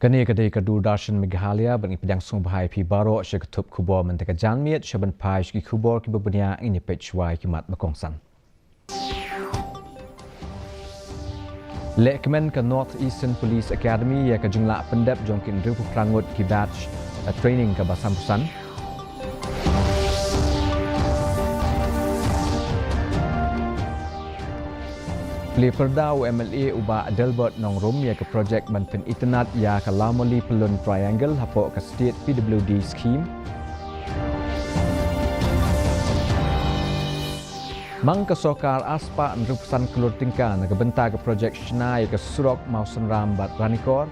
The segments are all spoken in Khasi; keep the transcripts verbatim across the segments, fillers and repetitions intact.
Kane ka dei ka Doordarshan Meghalaya, bad ngi pdiang sngewbha ïa phi baroh sha ka thup khubor mynta ka janmiet, sha ban phai sha ki khubor kiba bniah, ngin ïa peit shuwa ïa ki mat ba kongsan. Lehkmen ka North Eastern Police Academy ïa ka jinglah pyndep jong ki hynriewphew phra ngut ki batch, eh, training kaba sanphew san. Plie pyrda u M L A u Bah Adelbert Nongrum ïa ka projek ban pynitynnad ïa ka Lawmali Pyllun Triangle hapoh ka State P W D scheme. Mang ka sorkar arspah hynriewphew san klur tyngka na ka bynta ka projek shna ïa ka surok Mawsynram bad Ranikor.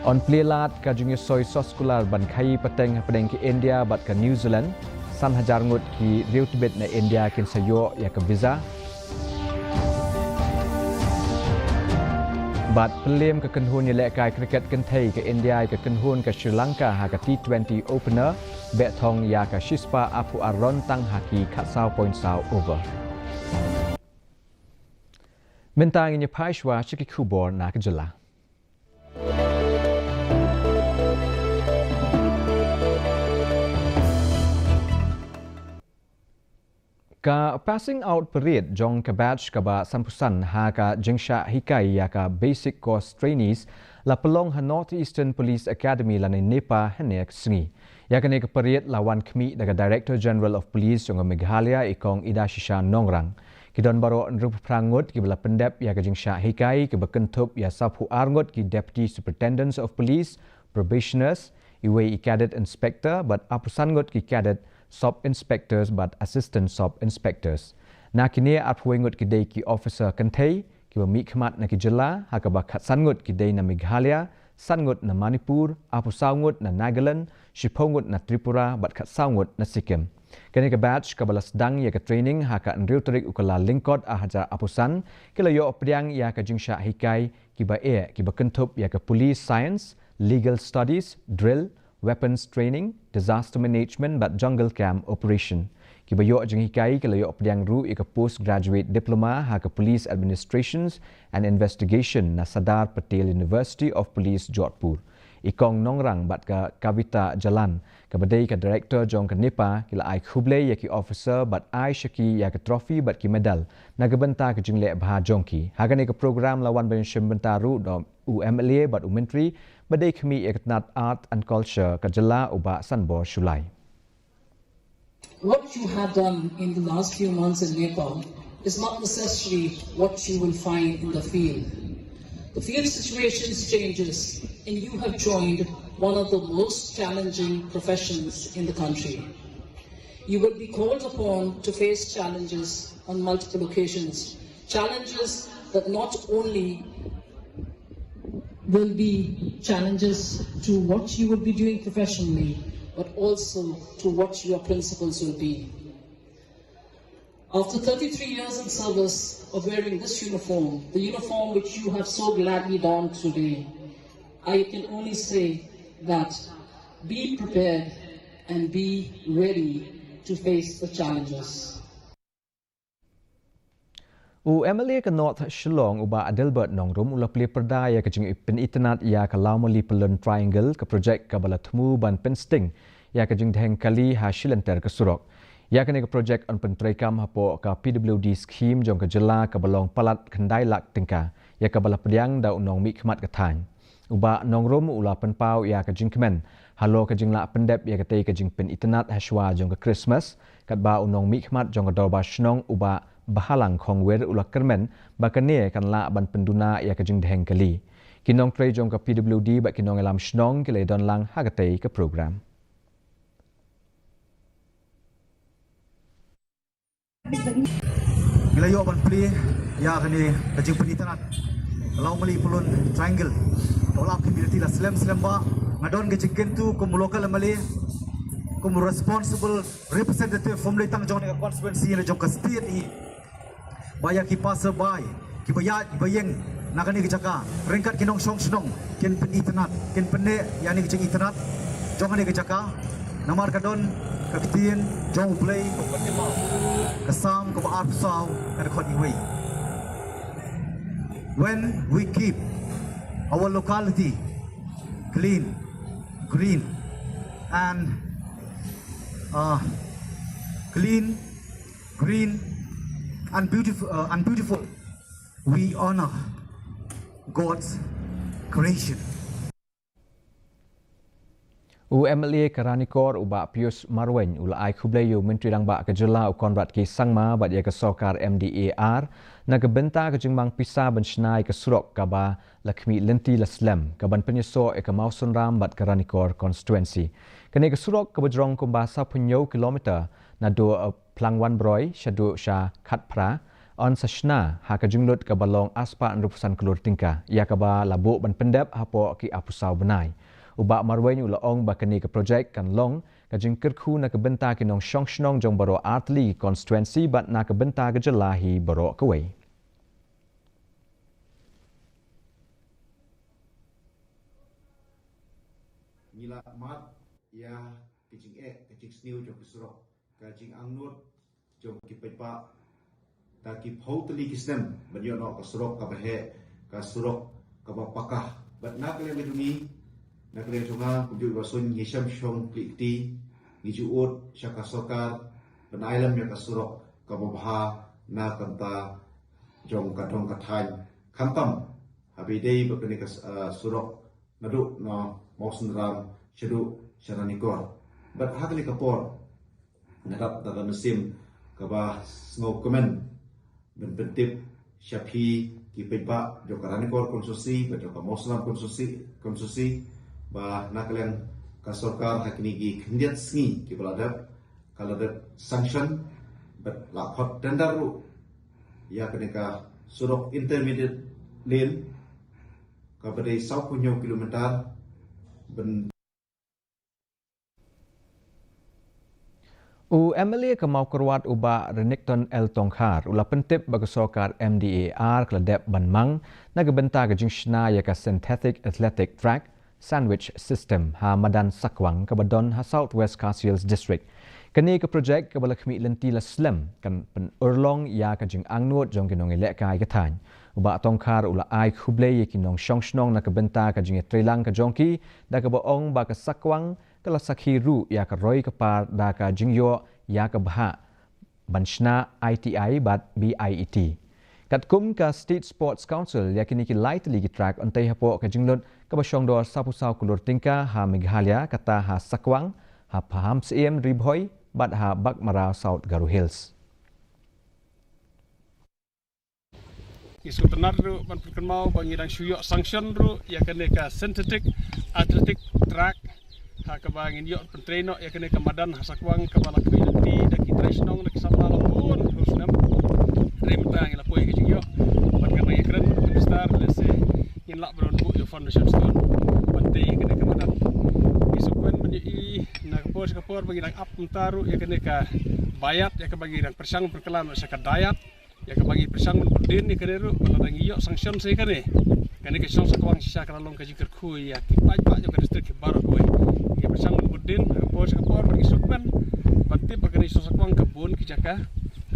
Yn plie lad ka jingïasoi soskular ban khaïi pateng hapdeng ka India bad ka New Zealand, san hajar ngut ki riewtbit na India kin sa ïoh ïa ka visa. Bad pynliem ka kynhun ïalehkai cricket kynthei ka India ïa ka kynhun ka Sri Lanka ha ka T twenty opener, beh thong ïa ka shispah arphew ar run tang ha ki khatsaw point saw over. Mynta ngin ïa phai shuwa sha ki khubor na ka jylla. Ka passing out parade jong ka batch kaba sanphew san ha ka jingshah hikai ïa ka basic course trainees la pynlong ha North Eastern Police Academy lane NEPA hynne ka sngi. Ïa kane ka parade la wan khmih da ka Director General of Police jong ka Meghalaya, i Kong Idashisha Nongrang. Ki don baroh hynriewphew phra ngut kiba la pyndep ïa ka jingshah hikai, kiba kynthup ïa sawphew ar ngut ki Deputy Superintendents of Police, probationers, iwei i cadet inspector, bad arphew san ngut ki cadet sub inspectors bad assistant sub inspectors. Na kine arphew wei ngut ki dei ki officer kynthei kiba mihkhmat na ki jylla, ha kaba khatsan ngut ki dei na Meghalaya, san ngut na Manipur, arphew saw ngut na Nagaland, shiphew ngut na Tripura, bad khatsaw ngut na Sikkim. Kane ka batch kaba la sdang ïa ka training ha ka hynriew tarik u Kyllalyngkot ar hajar arphew san, ki la ïoh pdiang ïa ka jingshah hikai kiba eh, kiba kynthup ïa ka Police Science, Legal Studies, Drill, Weapons Training, Disaster Management bad Jungle Camp Operation. Kiba ïoh jinghikai ki la ïoh pdiang ruh ïa ka Postgraduate Diploma ha ka Police Administrations and Investigation na Sardar Patel University of Police, Jodhpur. I Kong Nongrang bad ka Kavita Jalan, kaba dei ka Director jong ka NEPA, ki la ai khublei ïa ki officer bad ai sha ki ïa ka trophy bad ki medal na ka bynta ka jingleh bha jong ki. Ha kane ka program la wan ban shim bynta ruh da u M L A bad u Myntri ba dei khmih ïa ka tnat Art and Culture ka jylla, u Bah Sanbor Shullai. What you have done in the last few months in Nepal is not necessarily what you will find in the field. The field situations changes, and you have joined one of the most challenging professions in the country. You will be called upon to face challenges on multiple occasions, challenges that not only will be challenges to what you will be doing professionally, but also to what your principles will be. After thirty-three years in service of wearing this uniform, the uniform which you have so gladly donned today, I can only say that be prepared and be ready to face the challenges. U M L A ka North Shillong, u Bah Adelbert Nongrum, u la plie pyrda ïa ka jingpynitynnad ïa ka Lawmali Pyllun Triangle, ka projek kaba la thmu ban pynsting ïa ka jingdheng kali ha shilynter ka surok. Ïa kane ka projek yn pyntreikam hapoh ka P W D scheme jong ka jylla, kaba long palat khyndai lak tyngka, ïa kaba la pdiang da u nongmihkhmat ka thaiñ. U Bah Nongrum u la pynpaw ïa ka jingkmen halor ka jinglah pyndep ïa katei ka jingpynitynnad hashwa jong ka Krismas, katba u nongmihkhmat jong ka Dorbar Shnong, u Bah Bhalang Khongwir, u la kyrmen ba kane kan lah ban pynduna ïa ka jingdheng kali. Ki nongtrei jong ka P W D bad ki nongïalam shnong ki la ïadon lang ha katei ka program. Ngi la ïoh ban plie ïa kane ka jingpynitynnad Lawmali Pyllun Triangle. Ka Wahlang Community la slem slem ba nga don ka jingkyntu kum u local M L A, kum u responsible representative, ym dei tang jong kane ka constituency, ne jong ka state hi. Ba ïa ki passerby, kiba ïaid, kiba ïeng na kane ka jaka, ryngkat ki nongshong shnong, kin pynitynnad, kin pynneh ïa kane ka jingitynnad jong kane ka jaka. Namar ka don ka ktien jong U Blei, ka Salm kaba arphew saw, ka dkhot iwei. When we keep our locality clean, green, and uh, clean, green, and beautiful, uh, and beautiful, we honor God's creation. U M L A ka Ranikor u Bah Pius Marwein u la ai khublei ïa u Myntri Rangbah ka Jylla u Conrad K Sangma bad ïa ka sorkar M D A R na ka bynta ka jingmang pisa ban shna ïa ka surok kaba la khmih lynti la slem kaban pynïasoh ïa ka Mawsynram bad ka Ranikor constituency. Kane ka surok kaba jrong kumba sawphew hynñiew kilometer naduh uh, Phlangwanbroi shaduh sha Khatphra yn sa shna ha ka jinglut kaba long arspah hynriewphew san klur tyngka ïa kaba la buh ban pyndep hapoh ki arphew saw bnai. U Bah Marwein u la ong ba kane ka projek kan long ka jingkyrkhu na ka bynta ki nongshong shnong jong baroh artylli ki constituency bad na ka bynta ka jylla hi baroh kawei. Ngi la mad ïa ka jingeh, ka jingsniew jong ka surok, ka jingangnud jong ki paidbah da ki phew tylli ki snem ban ïoh noh ka surok kaba heh, ka surok kaba paka. Bad na ka liang ka jong ngi, na ka liang jong nga kumjuh i Bah Suin, ngi shem shong khlieh kti, ngi ju ud sha ka sorkar ban ai lem ïa ka surok kaba bha na ka bynta jong ka dong ka thaiñ. Khamtam haba ïadei bad kane ka, ah, surok naduh na Mawsynram shaduh sha Ranikor. Bad ha kane ka por nga dap da ka mynsiem kaba sngewkmen ban pyntip sha phi ki paidbah jong ka Ranikor constituency bad jong ka Mawsynram constituency, constituency, ba na ka liang ka sorkar ha kine ki khyndiat sngi kiba la dep ka la dep sanction bad la khot tender ruh ïa kane ka surok intermediate lane kaba dei sawphew hynñiew kilometer ban U M L A ka Mawkyrwat u Bah Renikton L Tongkhar u la pyntip ba ka sorkar M D A R ka la dep ban mang na ka bynta ka jingshna ïa ka synthetic athletic track sandwich system ha madan Sakwang kaba don ha South West Khasi Hills District. Kane ka projek kaba la khmih lynti la slem kan pynurlong ïa ka jingangnud jong ki nongïalehkai ka thaiñ. U Bah Tongkhar u la ai khublei ïa ki nongshong shnong na ka bynta ka jingïatreilang ka jong ki da kaba ong ba ka Sakwang ka la sakhi ruh ïa ka roi ka par da ka jingïoh ïa ka bhah ban shna I T I bad B I E T. Katkum ka State Sports Council ïa kine ki lai tylli ki track yn tei hapoh ka jinglut kaba shongdor sawphew saw klur tyngka ha Meghalaya, kata ha Sakwang, ha Pahamsyiem Ri Bhoi bad ha Baghmara South Garo Hills. Ngi sngewtynnat ruh ban pynkynmaw ba ngi dang shu ïoh sanction ruh ïa kane ka synthetic athletic track ha kaba ngin ïoh pyntrei noh ïa kane ka madan ha Sakwang kaba la khmih lynti da ki trai shnong da ki samla la bun hynriew snem. Hynrei mynta ngi la poi ka jingïoh bad ngi dang ïakren bad u Minister lehse ngin lah ban buh ïa u foundation stone ban tei ïa kane ka madan. Ngi sngewkmen ban ïohi na ka por sha ka por ba ngi dang ap mynta ruh ïa kane ka bayat ïa kaba ngi dang pyrshang pyrkhlaiñ sha ka dayat. Ïa kaba ngi pyrshang ban bud dien ïa kane ruh ba lada ngi ïoh sanction sa ïa kane, kane ka shnong Sakwang shisha ka la long ka jingkyrkhu ïa ki paidbah jong ka district hi baroh kawei. Ngi pyrshang ban bud dien ha ka por sha ka por bad ngi sngewkmen ban tip ba kane ka shnong Sakwang ka bun ki jaka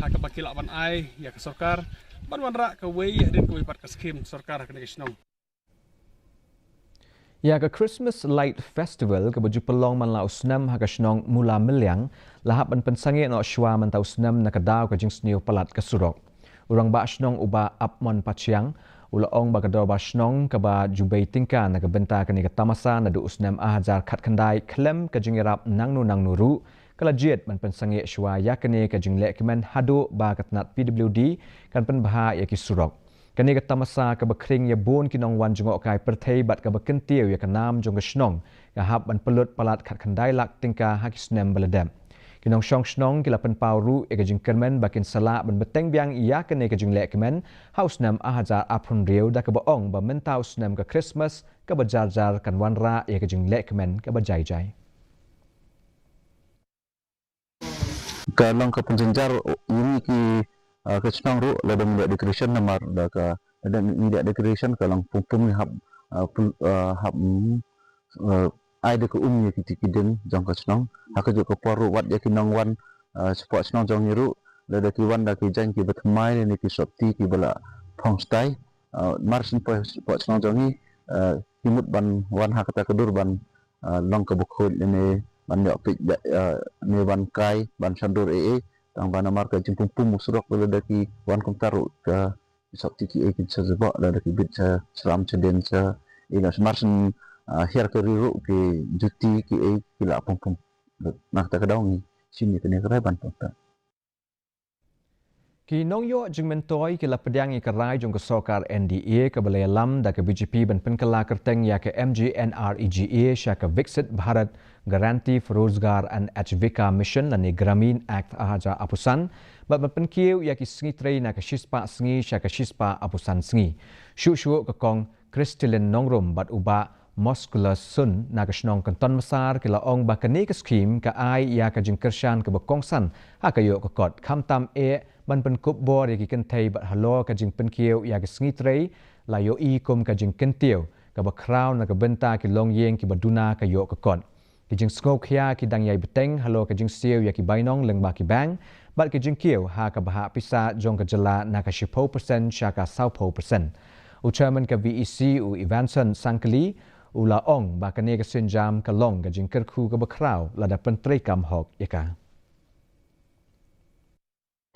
ha kaba ki lah ban ai ïa ka sorkar ban wanrah kawei hadien kawei pat ka skhim sorkar ha kane ka shnong. Ïa ka Christmas Light Festival kaba ju pynlong man la u snem ha ka shnong Mula Myliang la hap ban pynsangeh noh shuwa mynta u snem na ka daw ka jingsniew palat ka surok. U Rangbah Shnong u Bah Apmon Pathiang u la ong ba ka Dorbar Shnong kaba ju bei tyngka na ka bynta kane ka tamasa naduh u snem ar hajar khatkhyndai khlem ka jingïarap nangno nangno ruh ka la jied ban pynsangeh shuwa ïa kane ka jinglehkmen haduh ba ka tnat P W D kan pynbha ïa ki surok. Kane ka tamasa kaba khring ïa bun ki nongwan jngohkai pyrthei bad kaba kyntiew ïa ka nam jong ka shnong ka hap ban pynlut palat khatkhyndai lak tyngka ha ki snem ba la dep. Ki nongshong shnong ki la pynpaw ruh ïa ka jingkyrmen ba kin sa lah ban bteng biang ïa kane ka jinglehkmen ha u snem ar hajar arphew hynriew da kaba ong ba mynta u snem ka Christmas kaba jar jar kan wanrah ïa ka jinglehkmen kaba jai jai. Ka long ka pynjynjar ïa ngi ki, ah, ka shnong ruh lada ngi leh decoration namar da ka, lada ngi leh decoration ka long pum pum ngi hap, ah, pul-, ah, hap, mm, ah, ai da ka um ïa ki ti ki ding jong ka shnong. Ha kajuh ka por ruh wat ïa ki nongwan, ah, shapoh shnong jong ngi ruh lada ki wan da ki jaiñ kiba thymmai lane ki sopti kiba la phong stai. Ah, mar shen poi, poi shnong jong ngi, ah, ki mut ban wan ha kata ka dur ban, ah, long kaba khuid lane ban ïoh peit, ah, ne ban kai, ban shon dur ei ei. Tang ba namar ka jingpum pum u surok lada ki wan kumta ruh ka sop ti ki ei kin sa jubok, lada ki bit sa shram sa den sa ei, na mar shen, ah, hiar ka ri ruh ki juti ki ei ki la pum pum. Na kata ka daw ngi shim ïa kane ka rai ban pynta. Ki nongïoh jingmyntoi ki la pdiang ïa ka rai jong ka sorkar N D A kaba la ïalam da ka B J P ban pynkylla kyrteng ïa ka M G N R E G A sha ka Viksit Bharat Garanti Rozgar and Ajeevika Mission lane Gramin Act ar hajar arphew san, bad ban pynkiew ïa ki sngi trei na ka shispah sngi sha ka shispah arphew san sngi. Shuh shuh ka Kong Christalin Nongrum bad u Bah Mosculus Sun na ka shnong Kynton Massar ki la ong ba kane ka skhim ka ai ïa ka jingkyrshan kaba kongsan ha ka ïoh ka kot, khamtam eh ban pynkup bor ïa ki kynthei bad halor ka jingpynkiew ïa ka sngi trei la ïohi kum ka jingkyntiew kaba khraw na ka bynta ki longïing kiba duna ka ïoh ka kot. Ki jingsngewkhia ki dang ïai bteng halor ka jingsiew ïa ki bainong lyngba ki bank bad ki jingkiew ha ka bhah pisa jong ka jylla na ka shiphew percent sha ka sawphew percent. U Chairman ka V E C u Evanson Sangkali u la ong ba kane ka sienjam ka long ka jingkyrkhu kaba khraw lada pyntreikam hok ïa ka.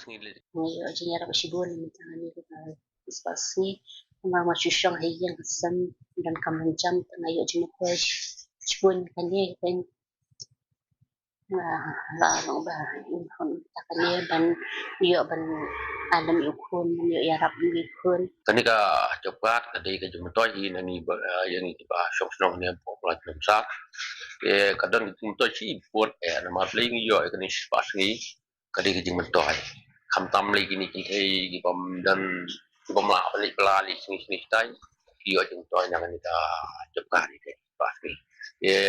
Ngi ïoh jingïarap shibun mynta ngi ka shispah sngi. Namar ma shu shong ha ïing ha sem, donkam jam, te nga ïoh jingmyntoi shibun kane ka, nga la long ba in hon ta kane ban ïoh ban alam ïa u khun, ban ïoh ïarap ïa u khun. Kane ka job card ka dei ka jingmyntoi hi na ngi ba, ïa ngi ba shong shnong ne ba la kynsan. Ka don ka jingmyntoi shibun eh, namar balei ngi ïoh ïa kane shispah sngi. Ka dei ka jingmyntoi. Khamtam lei kine ki kynthei ki bym don, ki bym lah leit bylla leit sngi sngi tai, ki ïoh jingmyntoi na kane ka job card ka shispah sngi. Ïa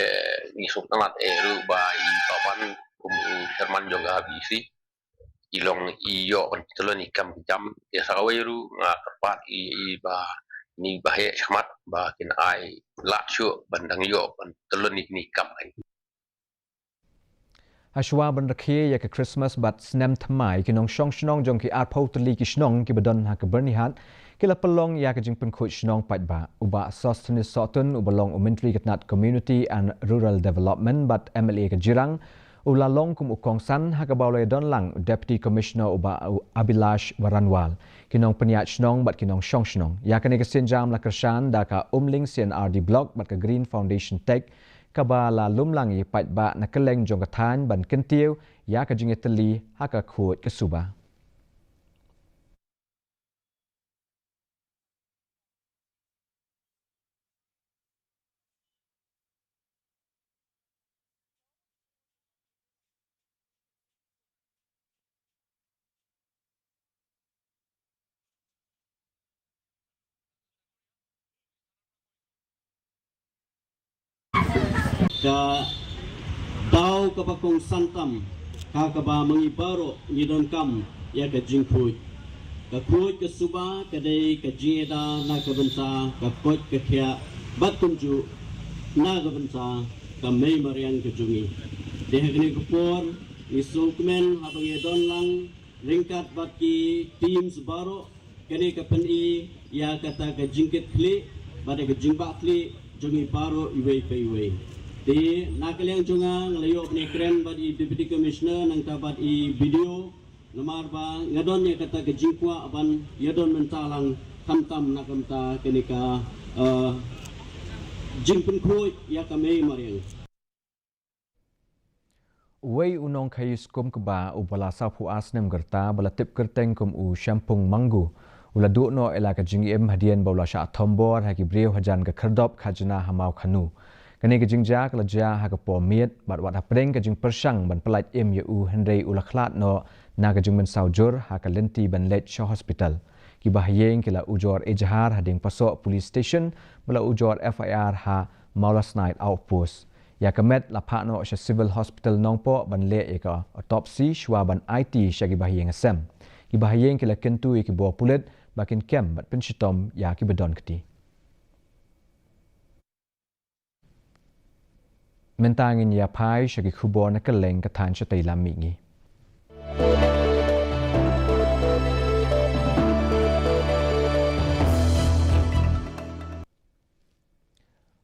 ngi sngewtynnat eh ruh ba i Pawan kum u chairman jong ka V E C i long i ïoh ban tylli ïa ki kam ki jam. Ïa sa kawei ruh nga kyrpad ïa i ba ngi ba heh shakhmat ba kin ai lad shuh ban dang ïoh ban tylli ïa kine ki kam. Hashwa ban rakhe ïa ka Christmas bad snem thymmai, ki nongshong shnong jong ki arphew tylli ki shnong kiba don ha ka Byrnihat ki la pynlong ïa ka jingpynkhuid shnong paidbah. U Bah Sosthenes Sohtun uba long u Myntri ka tnat Community and Rural Development bad M L A ka Jirang u la long kum u kongsan ha kaba u la ïadon lang u Deputy Commissioner u Bah Abhilash Baranwal, ki nongpynïaid shnong bad ki nongshong shnong. Ïa kane ka sienjam la kyrshan da ka Umling C and R D Block bad ka Green Foundation Tech, kaba la lum lang ïa ki paidbah na kylleng jong ka thaiñ ban kyntiew ïa ka jingïatylli ha ka khuid ka suba. Ka daw kaba kongsan tam, ka kaba ma ngi baroh ngi donkam ïa ka jingkhuid. Ka khuid ka suba ka dei ka jingïada na ka bynta ka koit ka khiah bad kumjuh na ka bynta ka mei mariang ka jong ngi. Te ha kane ka por ngi sngewkmen haba ngi don lang ryngkat bad ki teams baroh, kane ka pyni ïa kata ka jingkitkhlieh bad ka jingbahkhlieh jong ngi baroh iwei pa iwei. Te na ka liang jong nga, nga la ïoh ban ïakren bad i Deputy Commissioner nangta bad i B D O, namar ba nga don ïa kata ka jingkwah ban ïadon mynta lang khamtam na ka bynta kane ka, eh, jingpynkhuid ïa ka mei mariang. Uwei u nongkhaïi skum kba uba la sawphew ar snem ka rta ba la tip kyrteng kum u Shempung Mangu u la duh noh ïa la ka jingim hadien ba u la shah thombor ha ki briew hajan ka khyrdop khajna ha Mawkhanu. Kane ka jingjia ka la jia ha ka por miet bad wat hapdeng ka jingpyrshang ban pyllait im ïa u, hynrei u la khlad noh na ka jingmynsaw jur ha ka lynti ban leit sha hospital. Ki bahaïing ki la ujor ejahar ha Diengpasoh Police Station bad la ujor F I R ha Mawlasnaid Outpost. Ïa ka met la phah noh sha Civil Hospital Nongpoh ban leh ïa ka autopsy shuwa ban aiti sha ki bahaïing hasem. Ki bahaïing ki la kyntu ïa ki bor pulit ba kin kem bad pynshitom ïa kiba don kti. Mynta ngin ïa phai sha ki khubor na kylleng ka thaiñ shatei lam mihngi.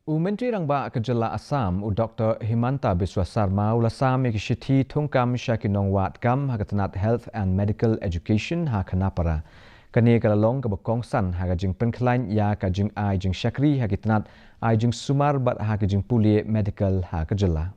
U Myntri Rangbah ka Jylla Assam, u Doktor Himanta Biswa Sarma, u la sam ïa ki shithi thungkam sha ki nongwad kam ha ka tnat Health and Medical Education ha Khanapara. Kane ka la long kaba kongsan ha ka jingpynkhlaiñ ïa ka jingai jingshakri ha ki tnat ai jingsumar bad ha ka jingpule medical ha ka jylla.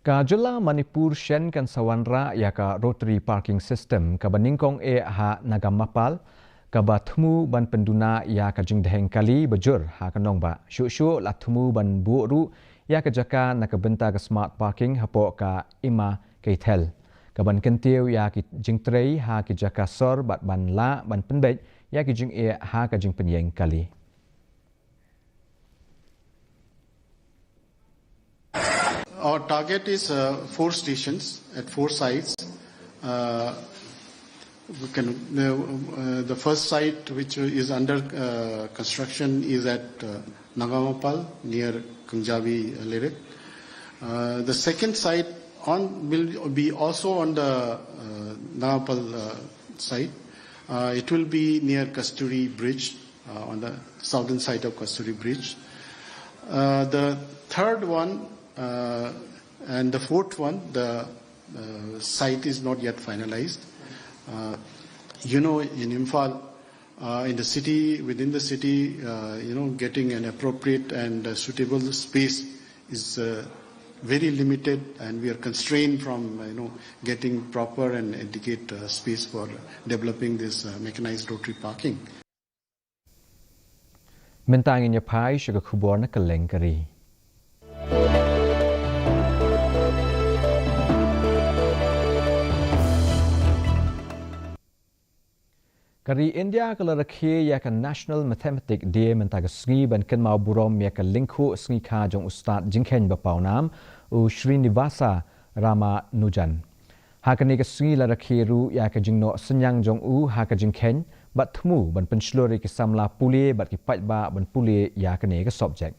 Ka jylla Manipur shen kan sa wanrah ïa ka rotary parking system kaba nyngkong eh ha Nagamappal, kaba thmu ban pynduna ïa ka jingdheng kali bajur ha ka nongbah. Shuh shuh la thmu ban buh ruh ïa ka jaka na ka bynta ka smart parking hapoh ka Ima Keithel, kaban kyntiew ïa ki jingtrei ha ki jaka sor bad ban lah ban pynbeit ïa ki jingeh ha ka jingpynïeng kali. Our target is, uh, four stations at four sites. Uh, we can, the, uh, the first site which is under, uh, construction is at, uh, Nagamappal near Kangjabi Lyric. Uh, the second site on will be also on the, uh, Nagamappal, uh, site. Uh, it will be near Kasturi Bridge, uh, on the southern side of Kasturi Bridge. Uh, the third one, uh, and the fourth one, the, uh, site is not yet finalized. Uh, you know, in Imphal, uh, in the city, within the city, uh, you know, getting an appropriate and, uh, suitable space is, uh, very limited, and we are constrained from, uh, you know, getting proper and adequate, uh, space for developing this, uh, mechanized rotary parking. Mynta ngin ïa phai sha ka khubor na kylleng ka ri. Ka ri India ka la rakhe ïa ka National Mathematics Day mynta ka sngi ban kynmaw burom ïa ka lyngkhuh sngi kha jong u stad jingkheiñ ba pawnam, u Srinivasa Ramanujan. Ha kane ka sngi la rakhe ruh ïa ka jingnoh synñiang jong u ha ka jingkheiñ bad thmu ban pynshlur ïa ki samla pule bad ki paidbah ban pule ïa kane ka subject.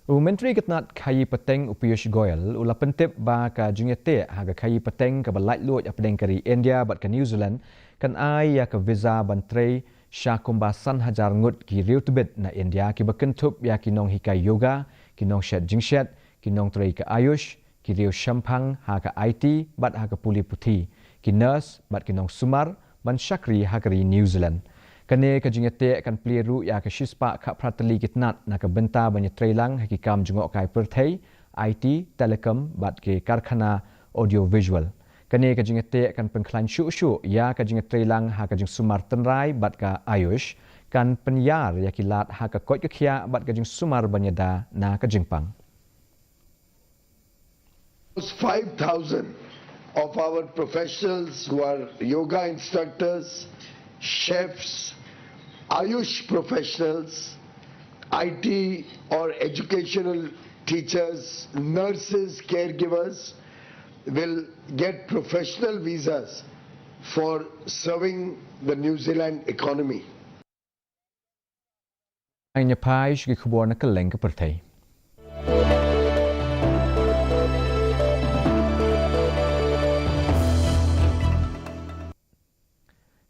U Myntri ka tnat khaïi pateng u Piyush Goyal u la pyntip ba ka jingïateh ha ka khaïi pateng kaba laitluid hapdeng ka ri India bad ka New Zealand kan ai ïa ka visa ban trei sha kumba san hajar ngut ki riewtbit na India kiba kynthup ïa ki nonghikai yoga, ki nongshet jingshet, ki nongtrei ka Ayush, ki riewshemphang ha ka I T bad ha ka pule puthi, ki nurse bad ki nongsumar ban shakri ha ka ri New Zealand. Kane ka jingïateh kan plie ruh ïa ka shispah khatphra tylli ki tnat na ka bynta ban ïatreilang ha ki kam jngohkai pyrthei, I T, telecom bad ki karkhana audio visual. Kane ka jingïateh kan pynkhlaiñ shuh shuh ïa ka jingïatreilang ha ka jingsumar tynrai bad ka Ayush, kan pynïar ïa ki lad ha ka koit ka khiah bad ka jingsumar ban ïada na ka jingpang. Five thousand of our professionals who are yoga instructors, chefs, Ayush professionals, I T or educational teachers, nurses, caregivers will get professional visas for serving the New Zealand economy. Ngin ïa phai sha ki khubor na kylleng ka pyrthei.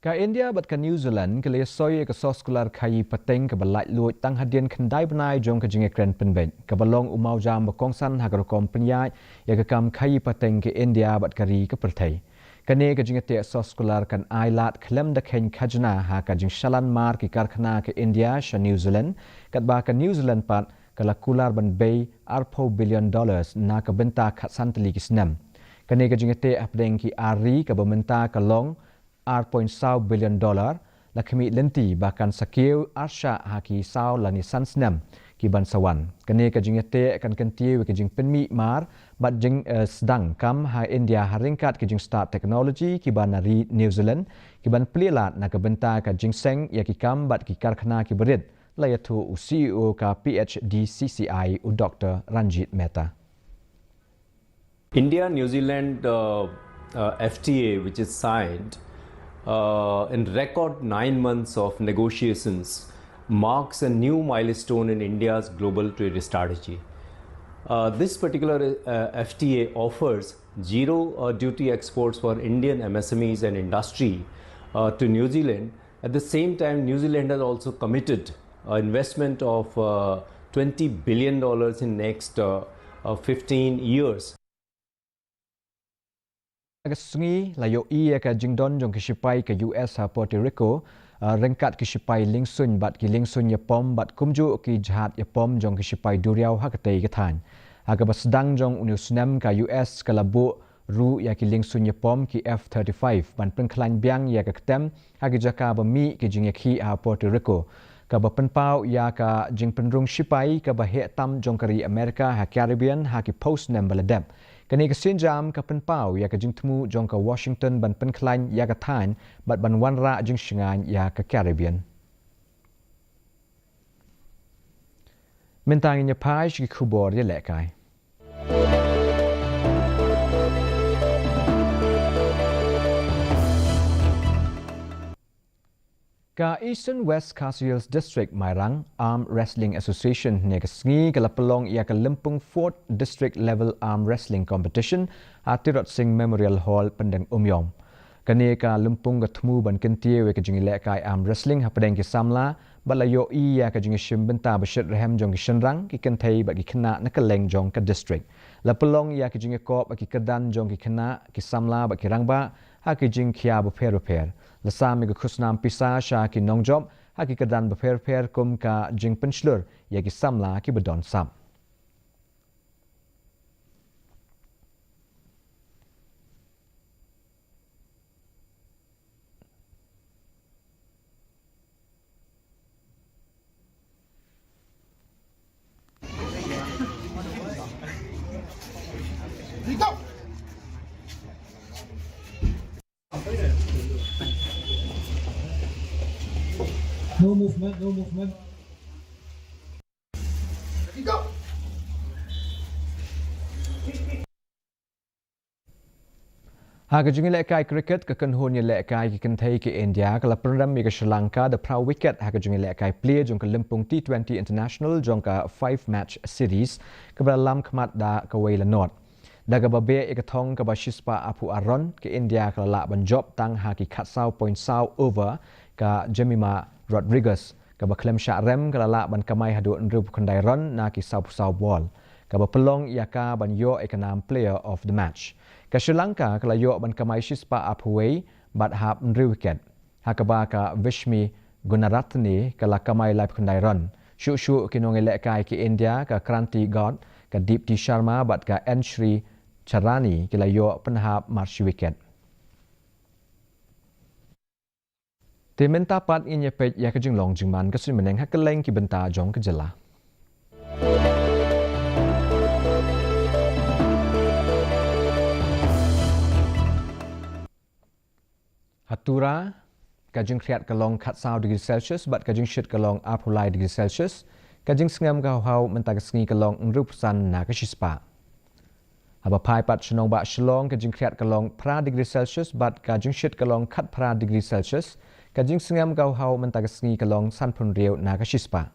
Ka India bad ka New Zealand ki la ïasoi ïa ka soskular khaïi pateng kaba laitluid tang hadien khyndai bnai jong ka jingïakren pynbeit, kaba long u mawjam ba kongsan ha ka rukom pynïaid ïa ka kam khaïi pateng ka India bad ka ri ka pyrthei. Kane ka jingïateh soskular kan ai lad khlem da kheiñ khajna ha ka jingshalan mar ki karkhana ka India sha New Zealand, katba ka New Zealand pat ka la kular ban bei arphew billion dollars na ka bynta khatsan tylli ki snem. Kane ka jingïateh hapdeng ki ar ri kaba mynta ka long ar point saw billion dollar, la khmih lynti ba kan sa kiew arshah ha ki saw lane san snem ki ban sa wan. Kane ka jingïateh kan kyntiew ïa ka jingpynmih mar bad jing, eh, sdang kam ha India ha ryngkat ki jingstad technology ki ban na ri New Zealand ki ban plie lad na ka bynta ka jingseng ïa ki kam bad ki karkhana ki barit, la ïathuh u C E O ka P H D C C I, u Doctor Ranjit Mehta. India New Zealand uh, uh, F T A, which is signed uh, in record nine months of negotiations, marks a new milestone in India's global trade strategy. Uh, this particular uh, F T A offers zero uh, duty exports for Indian M S M Es and industry uh, to New Zealand. At the same time, New Zealand has also committed an investment of uh, twenty billion dollars in next uh, uh, fifteen years. Ka sngi la ïohi ïa ka jingdon jong ki shipai ka U S ha Puerto Rico, uh, ryngkat ki shipai liengsuiñ bad ki liengsuiñ ïapom bad kumjuh ki jahaj ïapom jong ki shipai duriaw ha katei ka thaiñ. Ha kaba sdang jong une u snem ka U S ka la buh ruh ïa ki liengsuiñ ïapom ki F thirty-five ban pynkhlaiñ biang ïa ka ktem ha ki jaka ba mih ki jingïakhih ha Puerto Rico. Kaba pynpaw ïa ka jingpynrung shipai kaba heh tam jong ka ri Amerika ha Caribbean ha ki phew snem ba la dep. Kane ka sienjam ka pynpaw ïa ka jingthmu jong ka Washington ban pynkhlaiñ ïa ka thaiñ bad ban wanrah jingshngaiñ ïa ka Caribbean. Mynta ngin ïa phai sha ki khubor ïalehkai. Ka Eastern West Khasi Hills District Mairang Arm Wrestling Association hynne ka sngi ka la pynlong ïa ka lympung fourth District Level Arm Wrestling Competition ha Tirot Sing Memorial Hall, Pyndengumiong. Kane ka lympung ka thmu ban kyntiew ïa ka jingïalehkai arm wrestling hapdeng ki samla bad la ïohi ïa ka jingïashim bynta ba shitrhem jong ki shynrang, ki kynthei bad ki khynnah na kylleng jong ka district. La pynlong ïa ka jingïakop ha ki kyrdan jong ki khynnah, ki samla bad ki rangbah ha ki jingkhia bapher bapher. La sam ïa ka khusnam pisa sha ki nongjop ha ki kyrdan bapher bapher kum ka jingpynshlur ïa ki samla kiba don sap. No movement, no movement. Ha ka jingïalehkai cricket, ka kynhun ïalehkai ki kynthei ka India ka la pynrem ïa ka Sri Lanka da phra wicket ha ka jingïalehkai plie jong ka lympung T twenty International jong ka five match series kaba la lam khmat da kawei la nod. Da kaba beh ïa ka thong kaba shispah arphew ar run, ka India ka la lah ban jop tang ha ki khatsaw point saw over ka Jemimah Rodrigues. Kaba khlem shah rem ka la lah ban kamai haduh hynriewphew khyndai run na ki sawphew saw ball. Kaba pynlong ïa ka ban ïoh ïa ka nam player of the match. Ka Sri Lanka ka la ïoh ban kamai shispah arphew wei bad hap hynriew wicket. Ha kaba ka Vishmi Gunaratne ka la kamai laiphew khyndai run. Shuh shuh ki nongïalehkai ka India ka Kranti Gaur, ka Deepti Sharma bad ka Anshri Charani ki la ïoh pynhap mar shi wicket. Te mynta pat ngin ïa peit ïa ka jinglong jingman ka suiñ bneng ha kylleng ki bynta jong ka jylla. Ha Tura, ka jingkhriat ka long khatsaw degree Celsius bad ka jingshit ka long arphew lai degree Celsius, ka jingsngem ka hawhaw mynta ka sngi ka long hynriewphew san na ka shispah. Haba phai pat sha nongbah Shillong, ka jingkhriat ka long phra degree Celsius bad ka jingshit ka long khatphra degree Celsius, ka jingsngem ka hawhaw mynta ka sngi ka long sanphew hynriew na ka shispah.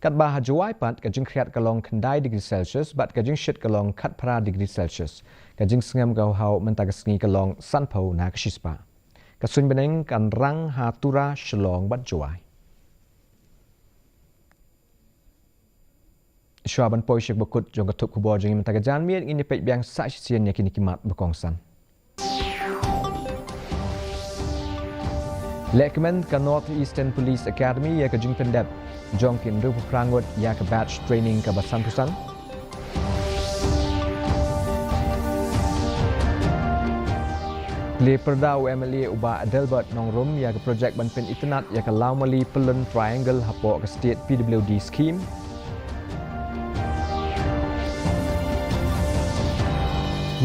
Katba ha Jowai pat, ka jingkhriat ka long khyndai degree Celsius bad ka jingshit ka long khatphra degree Celsius. Ka jingsngem ka hawhaw mynta ka sngi ka long sanphew na ka shispah. Ka suiñ bneng kan rang ha Tura, Shillong bad Jowai. Shuwa ban poi sha kaba kut jong ka thup khubor jong ngi mynta ka janmiet, ngin ïa peit biang sa shisien ïa kine ki mat ba kongsan. Lehkmen ka North Eastern Police Academy ïa ka jingpyndep jong ki hynriewphew phra ngut ïa ka batch training kaba sanphew san. Plie pyrda u M L A u Bah Adelbert Nongrum ïa ka projek ban pynitynnad ïa ka Lawmali Pyllun Triangle hapoh ka State P W D Scheme.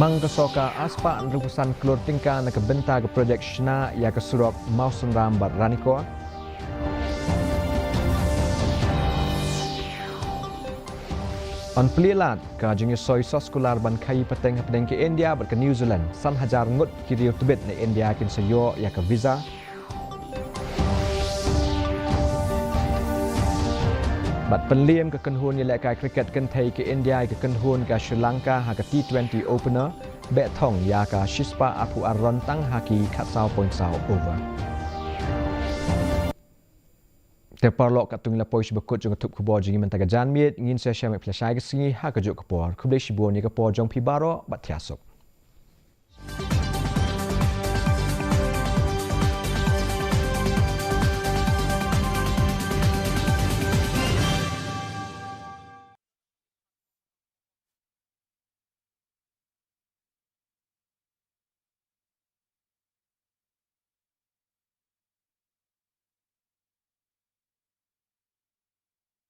Mang ka sorkar arspah hynriewphew san klur tyngka na ka bynta ka projek shna ïa ka surok Mawsynram bad Ranikor. Yn plie lad ka jingïasoi soskular ban khaïi pateng hapdeng ka India bad ka New Zealand, san hajar ngut ki riew tbit na India kin sa ïoh ïa ka visa. Bad pynliem ka kynhun ïalehkai cricket kynthei ka India ïa ka kynhun ka Sri Lanka ha ka T twenty opener, beh thong ïa ka shispah arphew ar run tang ha ki khatsaw point saw over. Te paralok, katto ngi la poi sha ba kut jong ka thup khubor jong ngi mynta ka janmiet, ngin sa ïashem ïa phi lashai ka sngi ha kajuh ka por. Khublei shibun ïa ka por jong phi baroh bad thiah suk.